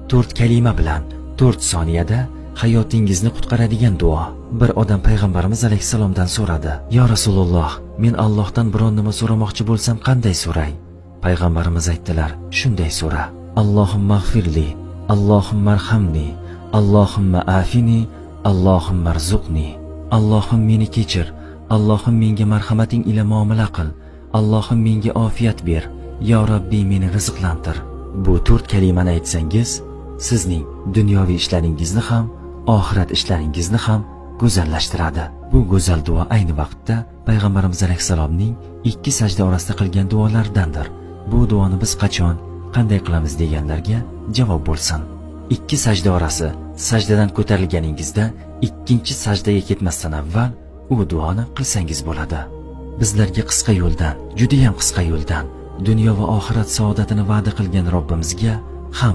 4 kalima bilan 4 soniyada hayotingizni qutqaradigan duo. Bir odam payg'ambarimiz alayhissalomdan so'radi: "Yo Rasululloh, men Allohdan biron nima so'ramoqchi bo'lsam qanday so'ray?" Payg'ambarimiz aytdilar: "Shunday so'ra: Allohumma g'firli, Allohumma arhamni, Allohumma afini, Allohumma arzuqni. Allohim meni kechir, Allohim menga marhamating ila muomala qil, Allohim menga ofiyat ber, yo Rabbi meni rizqlantir." Bu 4 kalimani aytsangiz, sizning dunyoviy ishlaringizni ham, oxirat ishlaringizni ham go'zallashtiradi. Bu go'zal duo ayni vaqtda payg'ambarimiz alayhissalomning 2 sajda orasida qilgan duolaridandir. Bu duoni biz qachon, qanday qilamiz deganlarga javob bo'lsin. 2 sajda orasi sajdadan ko'tarilganingizda ikkinchi sajdaga ketmasdan avval u duoni qilsangiz bo'ladi. Bizlarga qisqa yo'ldan, juda ham qisqa yo'ldan dunyo va oxirat saodatini va'da qilgan Robbimizga